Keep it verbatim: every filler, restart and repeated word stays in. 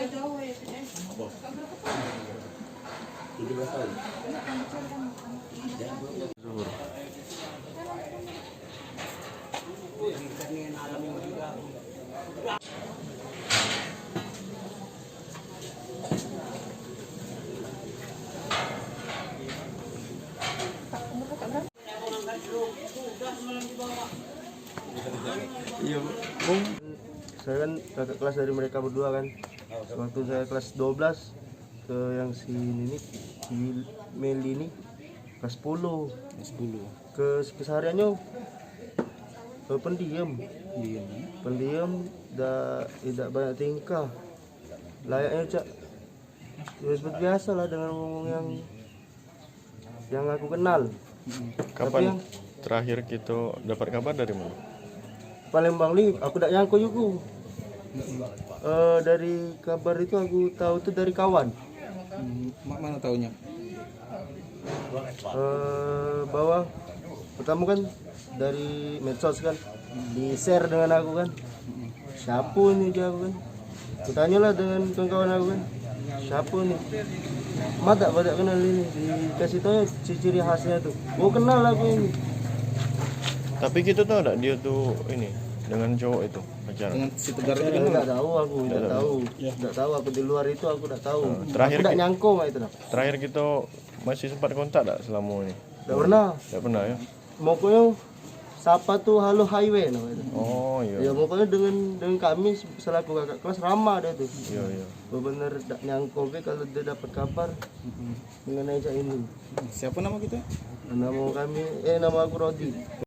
Zuhur. Iya, Bung. Saya kan kakak kelas dari mereka berdua kan. Waktu saya kelas dua belas, ke yang si ini, si Meli ini, kelas sepuluh. Kelas sepuluh. Ke kesehariannya, eh, pendiam. Pendiam. Pendiam, dak, tidak banyak tingkah. Layaknya cak, ya, seperti biasa lah dengan ngomong yang, yang aku kenal. Kapan yang terakhir kita dapat kabar dari mana? Palembang ni, aku dak nyangko juga. Eh, dari kabar itu aku tahu tu dari kawan. Hmm, mak mana taunya? Eh, bahwa pertama kan dari medsos kan, di-share dengan aku kan. Siapa ni, ujar aku kan. Kutanyalah dengan kawan-kawan aku kan, siapa ni? Mak dak, mak dak kenal ini. Dikasih tahu ciri-ciri khasnya tu. Oh, kenal aku ini. Tapi kita tahu dak dia tu ini dengan cowok itu pacaran? Dengan si Tegar itu. Eh, kenal? Dak tahu aku, dak tahu. Dak tahu aku, di luar itu aku dak tahu. Eh, terakhir aku dak nyangko mak itu dah. Terakhir kita masih sempat kontak dak selama ini? Dak pernah. Dak pernah ya? Pokoknya sapa tu halo highway namanya tu. Oh, iya. Ya, pokoknya dengan, dengan kami selaku kakak kelas ramah dia tu. Iya, iya. Bener dak nyangko be kalau dia dapat kabar mengenai cak ini. Siapa nama kita? Nama kami, eh, nama aku Rodi.